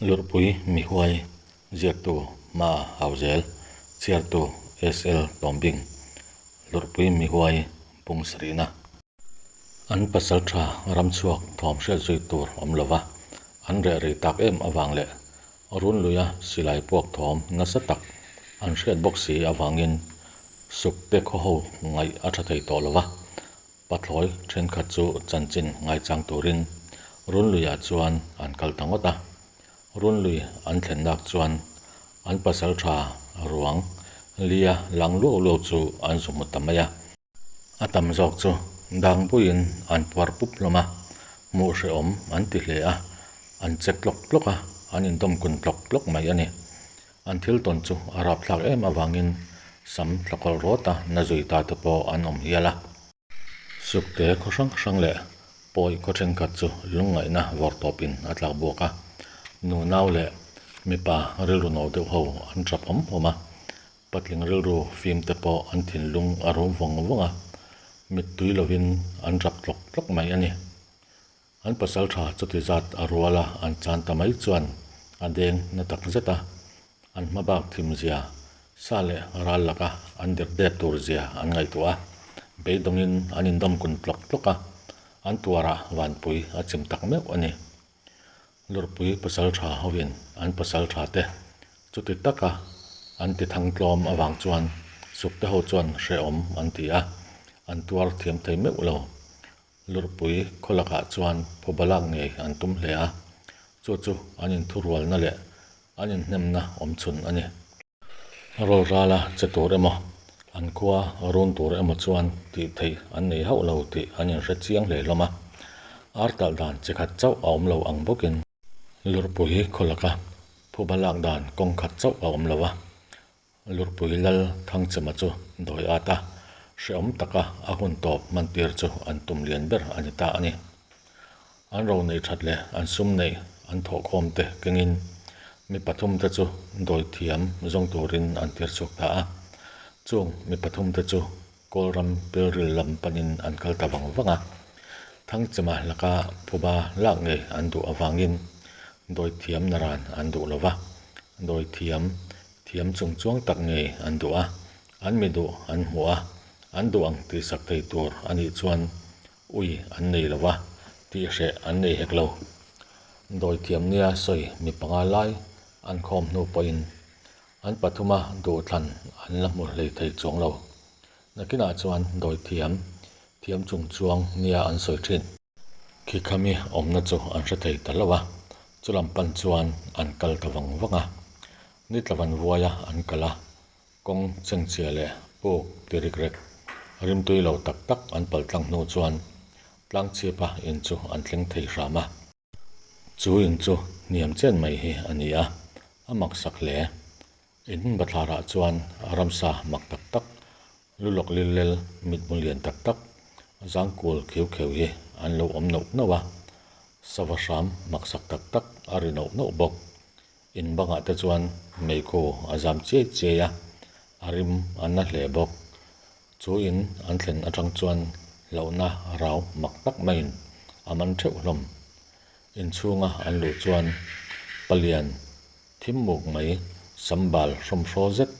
Lurhpui Mihuai ziaktu Hma Hauzel, chhiartu SL Tawmbing, Lurhpui Mihuai bung sarihna. An pasal tha ramchhuak thawm hriat zui tur awm lova an reh rei tak em avang leh Runluia silai puak thawm nasa tak an hriat bawk si avangin Sukte khawho ngaih a tha thei tawh lova, Pathlawi thenkhat chu chanchin ngaichang turin Runluiah chuan an kal ta ngawt a. Runlui an thlennak chuan an pasaltha ruang lia lang luau luau chu an zu hmu ta mai a. A tam zawk chu dangpuiin an puar pup hlawm a, hmuh hrehawm an ti hle a, an che tlawk tlawk a, an indawm kun tlawk tlawk mai a ni. An thil tawn chu a rapthlak em avangin sam tlakawlh rawt a na zui ta te pawh an awm hial a. Sukte khaw hrang hrang leh pawi khaw thenkhat chu lungngaihna vawr tawpin a tlak buak a, nunau leh mipa rilru no deuh ho an tap awm awm a, patling rilru fim te pawh an thinlung a rum vawng vawng a, mittui lovin an tap tlawk tlawk mai a ni. An pasal tha chuti zat a rual a an chan ta mai chuan a deng na tak zet a, an hma bak thim zia, sa leh ral laka an dirh det tur zia an ngaihtuah a, beidawngin an indawm kun tlawk tlawk a, an tuarah vanpui a chim tak meuh a ni. Lurpui pasal tha hovin an pasal tha te chuti taka an ti thang tlawm avang chuan sukte ho chuan hrehawm an ti a, an tuar thiam thei meuh lo. Lurpui khaw lakah chuan phuba lak ngei an tum hle a, chu chu an inthurualna leh an inhnemna awm chhun a ni. Rawl rala che tur emaw, an khua run tur emaw chuan tih theih an nei hauh lo tih an inhre chiang hle hlawm a, ar talh dan chi khat chauh a awm lo ang bawkin Lurpui khaw laka phuba lak dan kawng khat chauh a awm lo a, Lurpui Lal Thangchema chu dawi at a, hrehawm taka a hun tawp hman tir chu an tum lian ber a ni ta a ni. An ro neih that leh an sum neih an thawhkhawm te kengin mi pathum te chu dawi thiam zawng turin an tir chhuak ta a. Chung mi pathum te chu Kawlram pilril lam panin an kal ta vang vang a. Thangchema laka phuba lak ngei an duh avangin dawi thiam naran an duh lo va, dawi thiam thiam chung chuang tak ngei an duh a, an mi duh an hmuh a, an duh ang tihsak thei tur a nih chuan ui an nei lo va, tihhreh an nei hek lo. Dawi thiam nia sawi mi panga lai an khawm hnu pawhin An pathuma duhthlan an la hmu hlei thei chuang lo. Nakinah chuan dawi thiam, thiam chung chuang nia an sawi thin. Khi khami awmna chu an hre thei ta lo a, chulam pan chuan an kal ta vang vang a. Ni tlavan vuaia an kal a, kawng chengchhia leh puk ti rik rek, rimtui lo tak tak an paltlang hnu chuan tlangchhipa in chu an thleng thei hram a. Chu in chu hniam chen mai hi a ni a, a mak sak hle. In bathlarah chuan ramsa mak tak tak, lu lawk lil lel, mitmu lian tak tak, zangkul khiu kheu hi an lo awm nauh nauh a, sava hram mak sak tak tak a ri nauh nauh bawk. In bangah te chuan meikhu a zam chiai chiai a, a rim a na hle bawk. Chu in an thlen atang chuan hlauhna rau mak tak maiin a man theuh hlawm. Inchhunga an luh chuan palian thim muk mai sambal hrawmhraw zet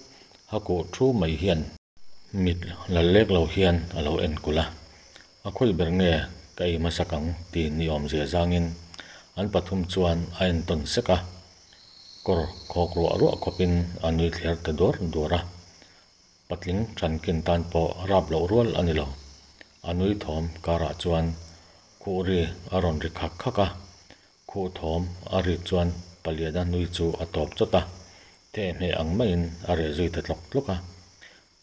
a kuh thu mai hian mit la lek lo hian a lo en kulh a. A khawi ber nge ka ei hmasak ang ti ni awmzia zangin an pathum chuan a entawn sek a, kawr khawk ruah ruah khawpin a nui thler ta duar duar a. Patling Thankin tan pawh rap loh rual a ni lo. A nui thawm karah chuan khuh ri a rawn ri khak khak a, khuh thawm a ri chuan Paliana nui chu a tawp chawt a, thehmeh ang maiin a reh zui ta tlawk tlawk a.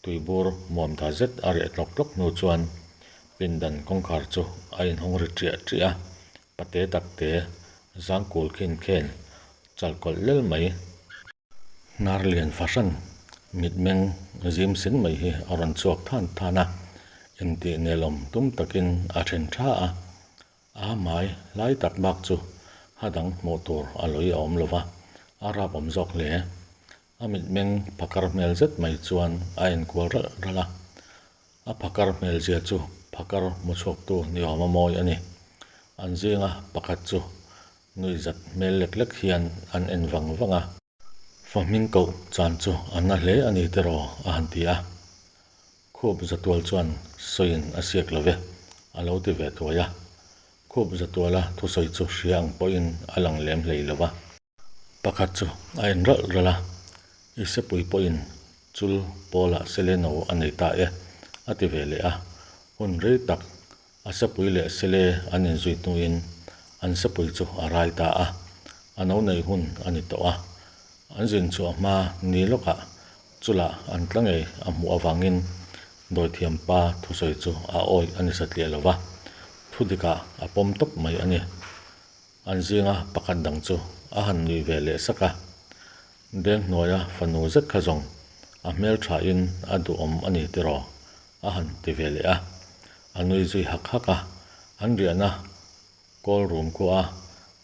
Tuibur muam ta zet a reh tlawk tlawk hnu chuan pindan kawngkhar chu a inhawng ri ṭiah ṭiah a, pate takte zangkul khin khen chalkawlh lel mai. Hnar lian fahran mitmeng zim sin mai hi a rawn chhuak than than a, intih nelawm tum takin a then tha a, a hmai lai tak bak chu ha dang hmuh tur a lawi a awm lo va, a rap awm zawk hle. A mitmeng phakar hmel zet mai chuan a enkual ralh ralh a, a phakar hmel zia chu phakar hmu chhuaktu ni awm a mawi a ni. An zinga pakhat chu. Nuihzat hmel lek lek hian an en vang vang a. Fa hming koh chan chu a na hle a ni tiraw? a han ti a. Khup Zatual chuan sawiin a siak lo ve, a lo ti ve thuai a. Khup Zatuala thusawi chu hria ang pawhin a lang lem hlei lo va. Pakhat chu a en ralh ralh a, I sepui pawhin chul pawlah sele no a nei ta e, a ti ve leh a. Hun rei tak a sepui leh sele an inzui hnuin an sepui chu a rai ta a, a no neih hun a ni tawh a. An zin chhuah hma ni lawkah chulah an tla ngei a hmuh avangin dawithiam pa thusawi chu a awih a ni satliah lo va, thu dikah a pawm tawp mai a ni. An zinga pakhat dang chu a han nuih ve leh sak a, Deng hnuaia fanu zet kha zawng a hmel thain a duhawm a ni tiraw? a han ti ve leh a. A nui zui hak hak a, an riahna kawl rum khua a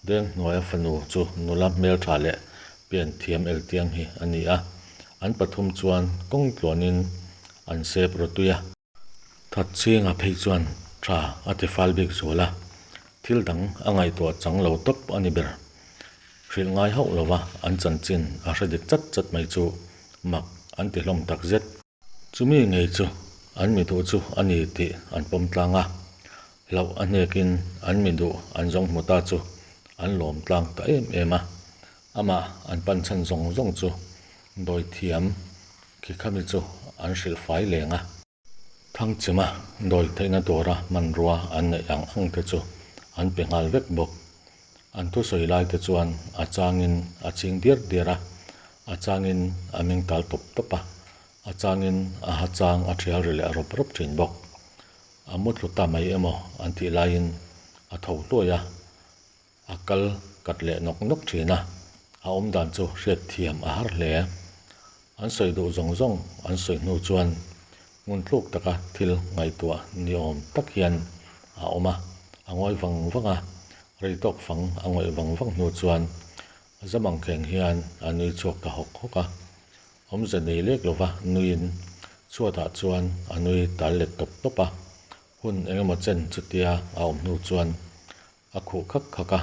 Deng hnuaia fanu chu nula hmel tha leh pian thiam eltiang hi a ni a, an pathum chuan kawng tluanin an sep rawtui a. Thatchhinga phei chuan tha a ti fal bik zual a, thil dang a ngaihtuah chang lo tawp a ni ber. Hrilh ngai hauh lova an chanchin a hre dik chat chat mai chu mak an ti hlawm tak zet. Chumi ngei chu an mi duh chu a ni tih an pawm tlang a, hlauh a hnekin an mi duh an zawng hmu ta chu an lawm tlang ta em em a. Amah an pan chhan zawng zawng chu dawithiam Khi khami chu an hrilh fai leng a. Thangchima dawi theihna tura hmanrua an neih ang ang te chu an pe nghal vek bawk. An thusawi lai te chuan a changin a ching diar diar a, a changin a meng tal tawp tawp a, a changin a ha chang a thial ri leh rawp rawp thin bawk. A muthlu ta mai emaw an tih laiin a tho hluai a, A kal kat leh nawk nawk thin a, a awm dan chu hriat thiam a har hle. An sawi duh zawng zawng an sawi hnu chuan ngun tluk taka thil ngaihtuah ni awm tak hian a awm a, a ngawi vang vang a, rei tawk fang a ngawih vang vang hnu chuan Zamangkheng hian a nui chhuak ta hawk hawk a. Awmze nei lek lova nuiin chhuatah chuan a nui tal let tawp tawp a, hun engemaw chen chutia a awm hnu chuan A khuh khak khak a,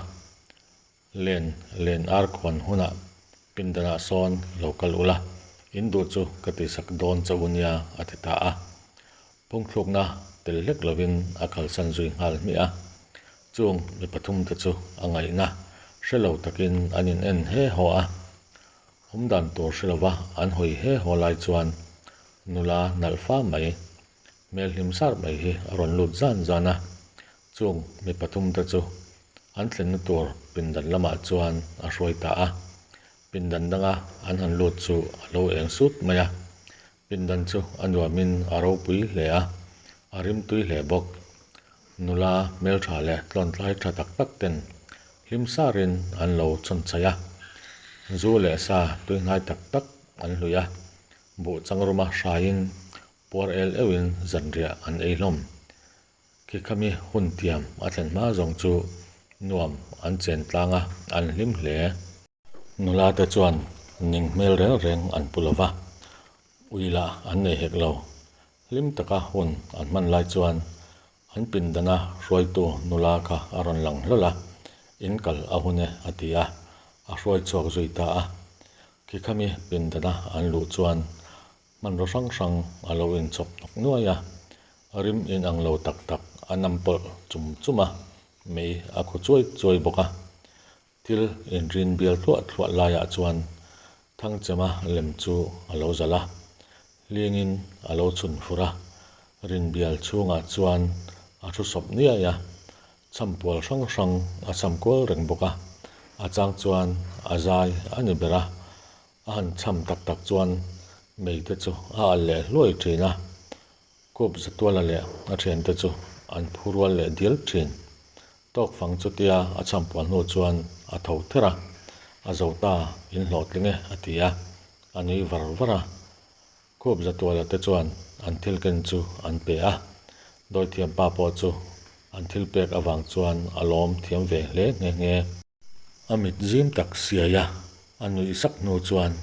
Len len ar khuan hunah pindanah sawn lo kal ula, in duh chu ka tihsak dawn che u nia a ti ta a. Phungthlukna tel hlek lovin a kalsan zui nghal hmiah a. Chung mi pathum te chu a ngaihna hre lo takin an in en he haw a. Awm dan tur hre lova an hawi he haw lai chuan nula nalh fa mai Hmel hlim sar mai hi a rawn lut zan zan a, chung mi pathum te chu an thlenna tur pindan lamah chuan a hruai ta a. Pindan danga an han lut chu a lo eng sut mai a, pindan chu a nuamin a ropui hle a, a rimtui hle bawk. Nula hmeltha leh tlawntlai tha tak tak ten hlim sarin an lo chawnchhaih a, zu leh sa tuihnai tak tak an hlui a, buh changruma hraiin Puar el euhin zanriah an ei hlawm. Khi khami hun tiam a thlen hma zawng chu nuam an chen tlang a, an hlim hle. Nula te chuan ning hmel reng reng an pu lo va, ui lah an nei hek lo. Hlim taka hun an hman lai chuan an pindana hruaitu nula kha a rawn lang hlawl a, In kal a hun e a ti a, a hruai chhuak zui ta a. Khi khami pindana an luh chuan Hmanraw hrang hrang a lo inchhawp hnawk nuai a, rim inang lo tak tak a nam pawlh chum chum a, mei a khu chuai chuai bawk a. Thil inrin bial thluah thluah laiah chuan Thangchema lem chu a lo zalh a, hlingin a lo chhun fur a, rin bial chhungah chuan a thu sawp niai a, chhampual hrang hrang a chham kual reng bawk a, a chang chuan a zai a ni ber a, A han cham tak tak chuan mei te chu a alh leh hluai thin a, Khup Zatuala leh a thiante chu an phu rual leh dial thin. Tawk fang chutia a cham pual hnu chuan a tho ther a, a zo ta in hlawhtling e a ti a, a nui var var a. Khup Zatuala te chuan an thil ken chu an pe a, Dawithiam pa pawh chu an thil pek avang chuan a lawm thiam ve hle nghe nghe. A mit zim tak siai a, a nuih sak hnu chuan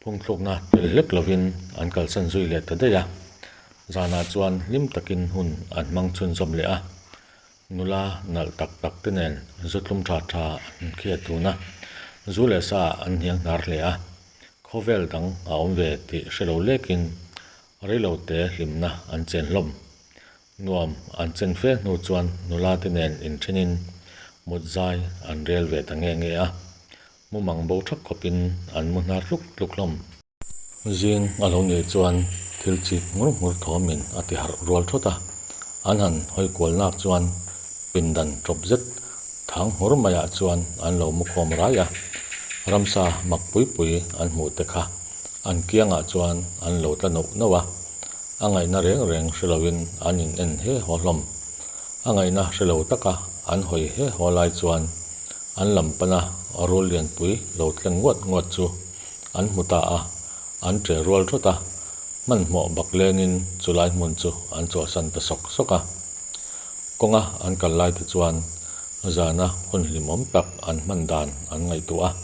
phungthlukna tel hlek lovin an kalsan zui leh ta daih a. Zanah chuan hlim takin hun an hmang chhunzawm leh a. Nula nalh tak tak te nen zu tlum tha tha an khiat dun a, zu leh sa an hniang hnar hle a. Khawvel dang a awm ve tih hre lo lekin reilo te hlimna an chen hlawm. Nuam an chen fe hnu chuan nula te nen inthenin mut zai an rel ve ta nge nge a. Mumang bo thak khawpin an mu hnar tluk tluk hlawm. Zing a lo nih chuan thil chik nghur nghur thawmin a ti harh rual thawt a, an han hawi kual nak chuan pindan tawp zet thang nghur maiah chuan an lo mu khawm rai a, ramsa mak pui pui an hmuh te kha an kiangah chuan an lo tla nauh nauh a, a ngaihna reng reng hre loin an in en he haw hlawm. A ngaihna hre lo taka an hawi he haw lai chuan an lam pana rul lianpui lo tleng nguat nguat chu an hmu ta a, an ṭe rual ṭhawt a, hmanhmawh bak lengin chulai hmun chu an chhuahsan ta sawk sawk a. Kawnga an kal lai te chuan zana hun hlimawm tak an hman dan an ngaihtuah a,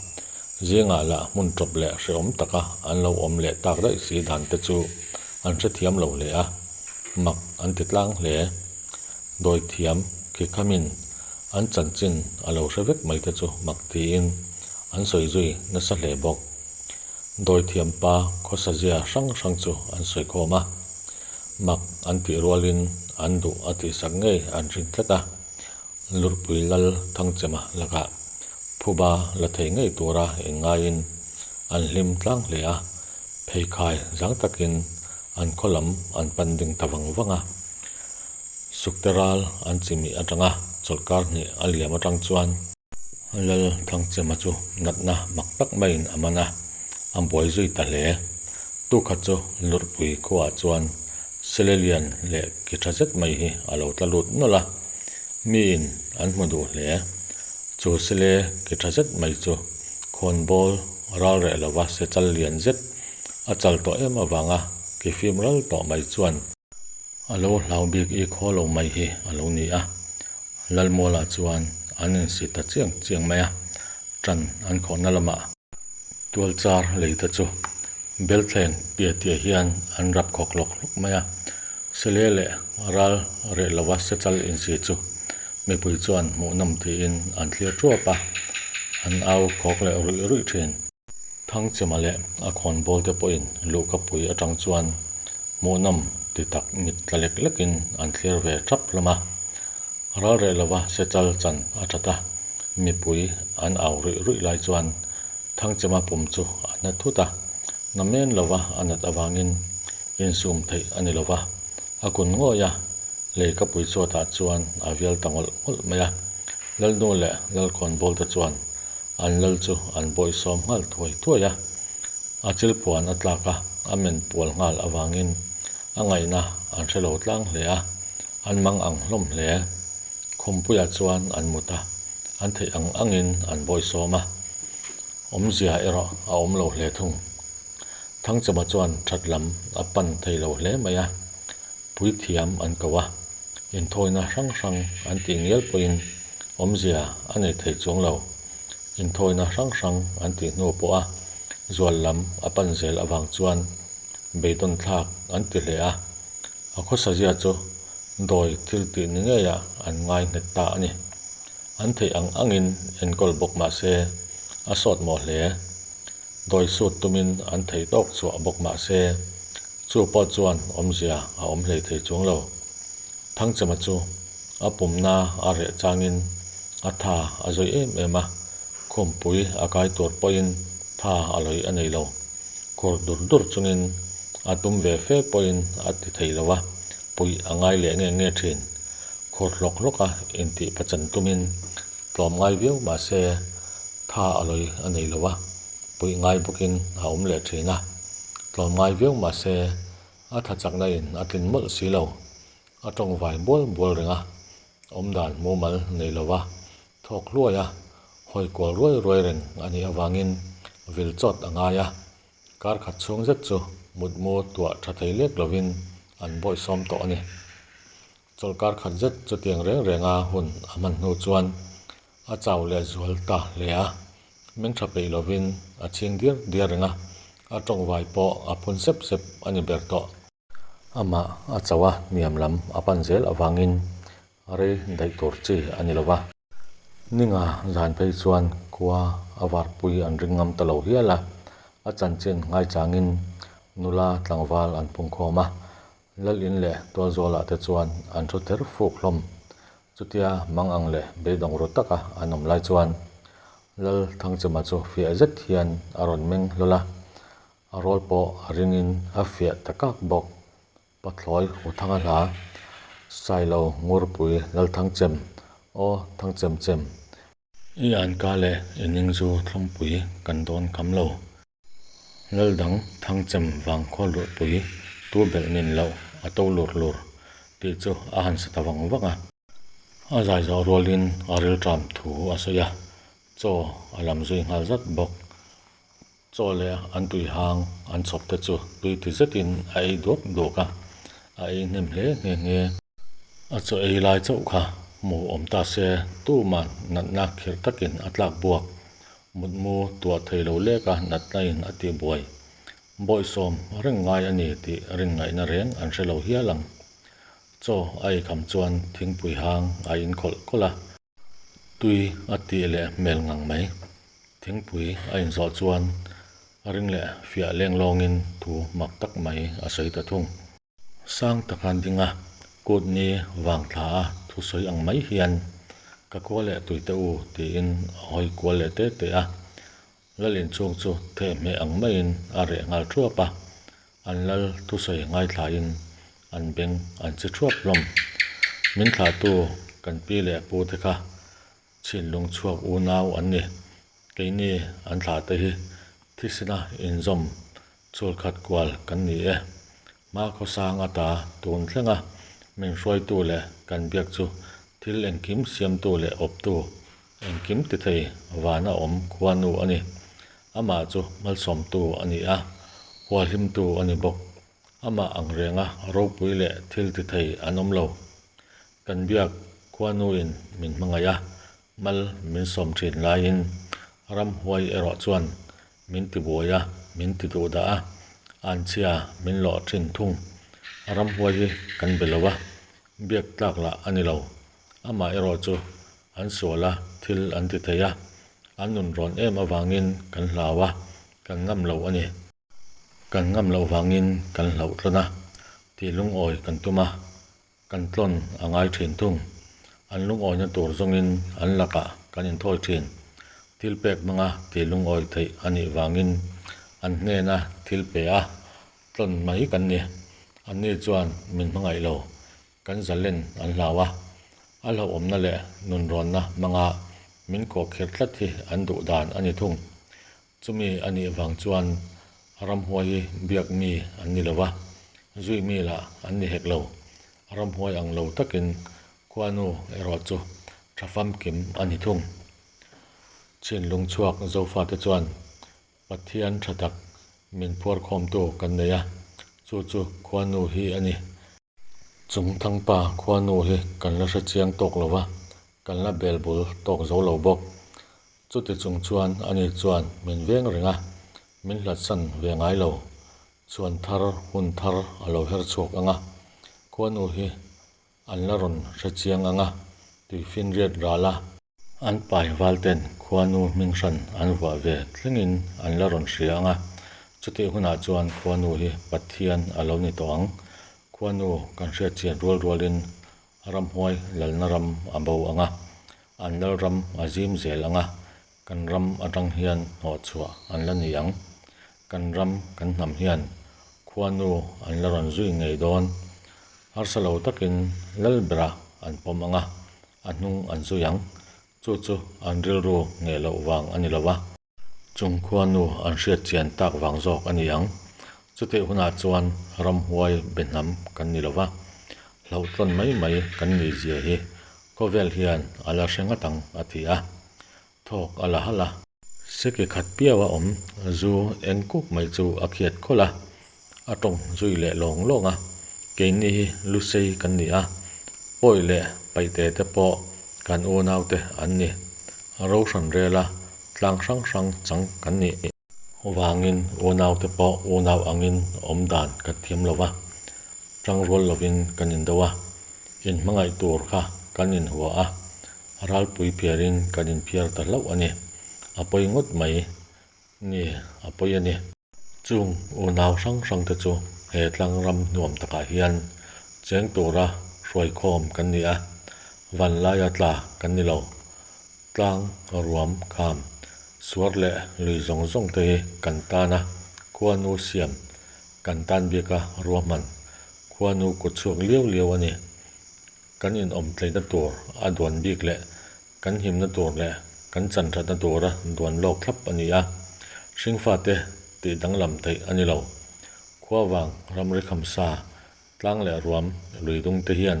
zingah lah hmun ṭawp leh hrehawm taka an lo awm leh tak daih si dan te chu an hrethiam lo hle a, mak an ti tlang hle. Dawithiam Khikhamin an chanchin a lo hre vek mai te chu mak tiin an sawi zui nasa hle bawk. Dawithiam pa khawsazia hrang hrang chu an sawi khawm a, mak an tih rualin an duh a tihsak ngei an ring tlat a, Lurhpui Lal Thangchema lakah phuba la thei ngei tura inngaiin an hlim tlang hle a, pheikhai zang takin an khaw lam an pan ding ta vang vang a. Sukte ral an chimih atanga chawlhkar hnih a liam atang chuan Lal Thangchema chu natna mak tak maiin a man a, a buai zui ta hle. Tukhat chu Lurhpui khuaah chuan Sele lian leh ki tha zet mai hi a lo tla lut nawlh a, miin an hmu duh hle. Chu sele ki tha zet mai chu khawnbawl ral reh lova se chal lian zet a chal tawh em avanga ki fim ral tawh mai chuan A lo hlau bik i khaw lo mai hi a lo ni a, Lalmualah chuan an insi ta chiang chiang mai a, ṭan an khawhna lamah tualchar lei te chu belthleng tia tia hian an rap khawk hlawk hlawk mai a, Sele leh ral reh lova sechal insi chu mipui chuan hmuhnawm tiin an thlir ṭuap a, an au khawk leh ruih ruih ṭhin. Thangchema leh a khawnbawl te pawhin luhkapui aṭang chuan Hmuhnawm ti tak mit tla lek lekin an thlir ve thap hlawm a. Ral reh lova sechal chan a that a, mipui an au ruih ruih lai chuan Thangchema pum chu a na thut a, na men lova a nat avangin insum theih a ni lova, a kun ngawih a, leikapui chhuatah chuan a vial ta ngawlh ngawlh mai a. Lalnu leh Lalkhawnbawl te chuan an lal chu an bawihsawm nghal thuai thuai a. A chilpuan a tlak a, a men pual nghal avangin a ngaihna an hre lo tlang hle a, an mang ang hlawm hle. Khumpuiah chuan an mut a, an theih ang angin an bawihsawm a, awmzia erawh a awm lo hle thung. Thangchema chuan that lam a pan thei lo hle mai a, puithiam an ko a, inthawina hrang hrang an tih ngial pawhin awmzia a nei thei chuang lo. Inthawina hrang hrang an tih hnu pawha zual lam a pan zel avang chuan beidawn thlak an ti hle a, a khawsazia chu dawi thil tih ni ngeiah an ngai nghet ta a ni. An theih ang angin enkawl bawk mah se a sawt mawh hle. Dawi sut tumin an theih tawk chhuah bawk mah se chu pawh chuan awmzia a awm hlei thei chuang lo. Thangchema chu a pumna a reh changin a tha a zawi em em a, khumpui a kai tur pawhin tha a lawi a nei lo. Khur dur dur chungin a tum ve fe pawhin a ti thei lo a, puih a ngai leh nge nge thin. Khur hlawk hlawk a intih pachan tumin tlawm ngai viau mah se tha a lawi a nei lo a, puih ngai bawkin a awm leh thin a. Tlawm ngai viau mah se A tha chakna in a tlin mawlh si lo. A tawng vai bual bual reng a, awmdan mumal nei lo va, thawk hluai a, hawi kual ruai ruai reng a nih avangin vil chawt a ngai a. Kar khat chhung zet chu mutmu tuah tha thei lek lovin an bawihsawm tawh a ni. Chawlhkar khat zet chutiang reng renga hun a hman hnu chuan a chau leh zual ta hle a, meng tha peih lovin a chhing diar diar reng a, a tawngvai pawh a phun sep sep a ni ber tawh. Amah a chauh a hniam lam a pan zel avangin Rei daih tur chi a ni lo va. Ninga zan phei chuan khua a varpui an ring ngam ta lo hial a, a chanchin ngaichangin nula tlangval an pungkhawm a, lal in leh tualzawlah te chuan an thu ther fuk hlawm. Chutia mang ang leh beidawng ru taka an awm lai chuan Lal Thangchema chu fiah zet hian a rawn meng hlawl a, a rawl pawh a ringin a fiah ta kak bawk. Pathlawi Uthanga hla, Sailo Ngurpui Lalthangchem, Aw Thangchem chem, i anka leh i ningzu thlumpui kan dawn kham lo. Laldang Thangchem vangkhaw lurhpui tu belh nin loh a to lur lur tih chu a han sa ta vang vang a. A zai zawh rualin a rilṭam thu a sawi a, chaw a lam zui nghal zat bawk. Chaw leh an tui hang an chhawp te chu tui ti zetin a ei duak duak a, a ei hnem hle nghe nghe. A chaw ei lai chauh kha hmu awm ta se tuman natna khirh takin a tlak buak. Mutmu tuah thei lo lek a natna in a tih buai. Bawihsawm reng ngai a ni tih rin ngaihna reng an hre lo hial ang. Chaw a ei kham chuan thingpui hang a in khawlh khawlh a. Tui a tih leh hmel ngang mai. Thingpui a inzawh chuan ring leh fiah leng lawngin thu mak tak mai a sawi ta thung. Sang taka ding a, kut ni vang thla a thusawi ang mai hian ka khua leh tui te u tiin a hawi kual leh te te a. Lal inchhung chu thehmeh ang maiin a reh nghal thuap a, an lal thusawi ngaithlain an beng an chi thuap hlawm. Min thlahtu kan pi leh pu te kha chhinlung chhuak unau an ni. Keini an thlahte hi thisena inzawm chhulkhat kual kan ni e. Hma khawsang ata tun thlenga min hruaitu leh kan biak chu thil engkim siamtu leh awptu Engkim ti thei vana awm khuanu a ni. Amah chu malsawmtu a ni a, hualhimtu a ni bawk. Amah ang renga ropui leh thil ti thei an awm lo. Kan biak khuanuin min hmangaih a, mal min sawm thin laiin ramhuai erawh chuan min ti buai a, min ti duh dah a, anchhia min lawh thin thung. Ramhuai hi kan be lo a, biak tlak lah a ni lo. Amah erawh chu an sual a, thil an ti thei a, an nun rawn em avangin kan hlau a, kan ngam lo a ni. Kan ngam loh vangin kan hlauh tlawn a, tih lungawi kan tum a, kan tlawn a ngai thin thung. An lungawina tur zawngin an lakah kan inthawi thin. Thil pek hmanga tih lungawi theih a nih vangin an hnena thil pe a, tlawn mai kan ni. Anni chuan min hmangaih lo. Kan zalen an hlau a, a hlauhawmna leh nunrawnna hmanga min kawhkhir tlat hi an duh dan a ni thung. Chumi a nih vang chuan ramhuai hi biak mi an ni lo va, zui mi lah an ni hek lo. Ramhuai ang lo takin khuanu erawh chu tha famkim a ni thung. Chhinlung chhuak Zofate chuan Pathian tha tak min phuarkhawmtu kan nei a, chu chu khuanu hi a ni. Chung thangpa khuanu hi kan la hre chiang tawk lo va, kan la bel bul tawk zo lo bawk. Chuti chung chuan ani chuan min veng reng a, min hlatsan ve ngai lo. Chhuan thar hun thar a lo her chhuak ang a, khuanu hi an la rawn hre chiang ang a, tuifinriat ral a. An pai valten khuanu hming hran an vuah ve thlengin an la rawn hria ang a, chutih hunah chuan khuanu hi Pathian a lo ni tawh ang. Khuanu kan hriat chian rual rualin ramhuai lalna ram a bo ang a, an lalram a zim zel ang a, kan ram atang hian hnawhchhuah an la ni ang. Kan ram kan hnam hian khuanu an la rawn zui ngei dawn. Harsa lo takin lal berah an pawm ang a, a hnung an zui ang. Chu chu an rilru ngheh loh vang a ni lo va. Chung khuanu an hriat chian tak vang zawk a ni ang. Chutih hunah chuan ramhuai be hnam kan ni lo va, hlauhtlawn mai mai kan nih zia hi khawvel hian a la hre ngat ang a ti a. Thawk a la halh a. Seki khat piau a awm, zu eng kuk mai chu a khiat khawlh a, a tawng zui leh lawng lawng a. Keini hi Lusei kan ni a, Pawi leh Paihte te pawh kan unaute an ni. Rohran rela tlang hrang hrang chang kan nih vangin unaute pawh unau angin awm dan kan thiam lo va, tangrual lovin kan indo a, inhmangaih tur kha. kan inhua a, ralpui phiarin kan inphiar ta hlauh a ni. A pawi ngawt mai. Ni, a pawi a ni. Chung unau hrang hrangte chu he tlangram nuam takah hian cheng tura hruaikhawm kan ni a, vanlaia tla kan ni lo. Tlang, ruam, kham, suar leh lui zawng zawng te hi kan tana khuanu siam, kan tan bika ruahman, khuanu kut chhuak liau liau a ni. Kan inawm tleina tur a duan bik leh kan himna tur leh kan chan thatna tura duan lawk thlap a ni a, hringfate tih danglam theih a ni lo. Khuavang ramri khamsa, tlang leh ruam lui dung te hian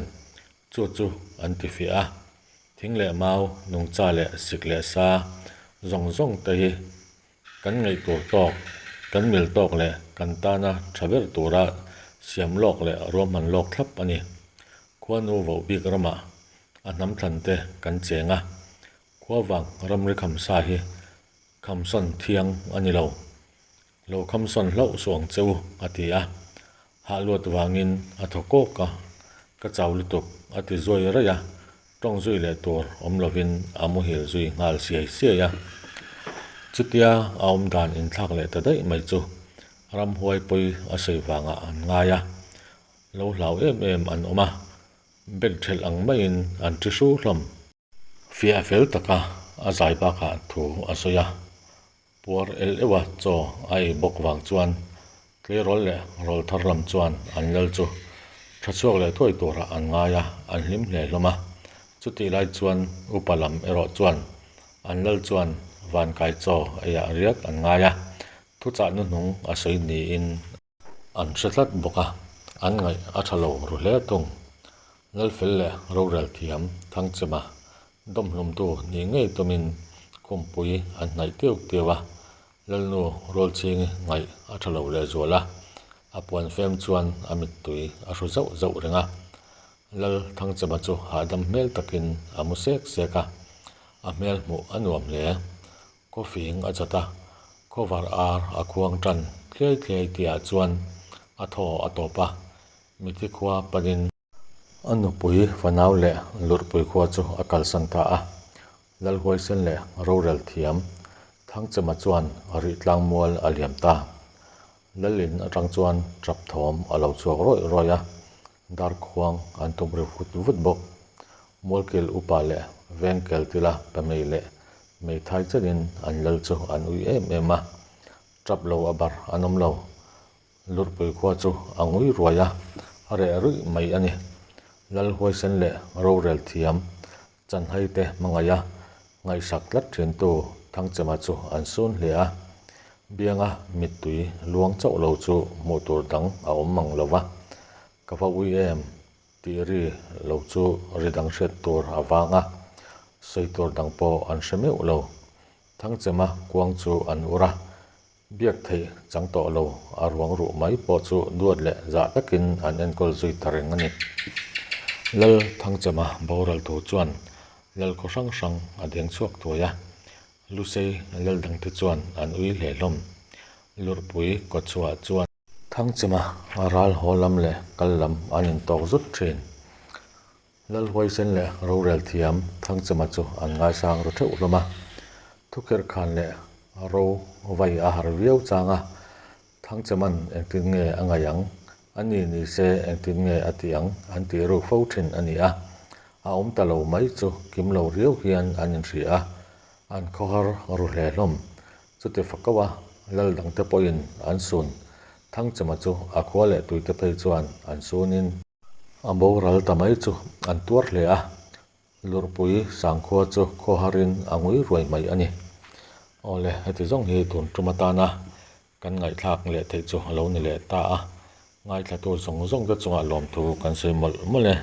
chu chu an ti fiah a, thing leh mau, nungcha leh sik leh sa zawng zawng te hi Kan ngaih tur tawk, kan mil tawk leh kan tana tha ber tura siam lawk leh ruahman lawk thlap a ni. Khuanu voh bik ramah a hnam thlan te kan cheng a, khuavang ramri khamsa hi khamsawn thiang a ni lo. Lo khamsawn hlauh suh ang che u, a ti a. Hah luat vangin a thaw kawk a, ka chau lutuk a ti zuai raih a, tawng zui leh tur awm lovin a muhil zui nghal siai siai a. Chutia a awm dan inthlak leh ta daih mai chu ramhuai pawi a sawi vangah an ngai a, lo hlau em em an awm a, bed thelh ang maiin an thi hru hlawm. Fiah fel taka a zai bakah thu a sawi a, puar el euha chaw a ei bawk vang chuan tleirawl leh rawl thar lam chuan an lal chu tha chhuak leh thuai turah an ngai a, an hlim hle hlawm a. Chutih lai chuan upa lam erawh chuan an lal chuan vankai chaw eiah riak an ngai a, thuchah hnuhnung a sawi niin An hre tlat bawk a, an ngaih a tha lo ru hle thung. Lalfel leh rorel thiam Thangchema dawmhlumtu nih ngei tumin khumpui an hnaih tiu tiu a, Lalnu Rualchhingi ngaih a tha lo lehzual a, a puan fem chuan a mittui a hru zauh zauh reng a. Lal Thangchema chu hahdam hmel takin a mu sek sek a, a hmel hmuh a nuam hle. Khawfing a chat a, khawvar ar a khuang tan thliai thliai tihah chuan a thaw a tawp a, mithi khua panin a nupui fanau leh lurhpui khua chu a kalsan ta a. Lalhuaisen leh rorel thiam Thangchema chuan rih tlang mual a liam ta. Lalin atang chuan tap thawm a lo chhuak rawih rawih a, dar khuang an tum ri vut vut bawk. Mualkil upa leh vengkel tila pamei leh meithai chenin an lal chu an ui em em a, tap lo a bar an awm lo. Lurhpui khua chu a ngui ruai a, a reh ruih mai a ni. Lal huaisen leh rorel thiam Chanhai te hmangaih a, ngaihsak tlat thintu Thangchema chu an sun hle a. Bianga mittui luang chauh lo chu hmuh tur dang a awm mang lo va, Ka va ui em? tih ri lo chu ri dang hriat tur a vang a, sawi tur dang pawh an hre meuh lo. Thangchema kuang chu an ur a, Biak theih chang tawh lo a ruang ruh mai pawh chu duat leh zah takin an enkawl zui ta reng a ni. Lal Thangchema boral thu chuan Lal khaw hrang hrang a deng chhuak thuai a, Lusei lal dangte chuan an ui hle hlawm. Lurhpui kawtchhuah chuan. Thangchema ral haw lam leh kal lam an intawk zut thin. Lalhuaisen leh rorel thiam Thangchema chu an ngaisang ru theuh hlawm a, thukherh khan leh ro vai a har viau chang a, Thangchema'n engtin nge a ngaih ang, a ni ni se engtin nge a tih ang an tih ruk fo thin a ni a, a awm ta lo mai chu kim lo riau hian an inhria a, an khawhar ru hle hlawm. Chuti fakau a, lal dangte pawhin an sun Thangchema chu a khua leh tuite phei chuan an sunin, A boral ta mai chu an tuar hle a, Lurhpui sangkhua chu khawharin a ngui ruai mai a ni. Awle, heti zawng hi tun tum atana kan ngaihthlak leh theih chu a lo ni leh ta a, ngaithlatu zawng zawng te chungah lawmthu kan sawi mawlh mawlh e.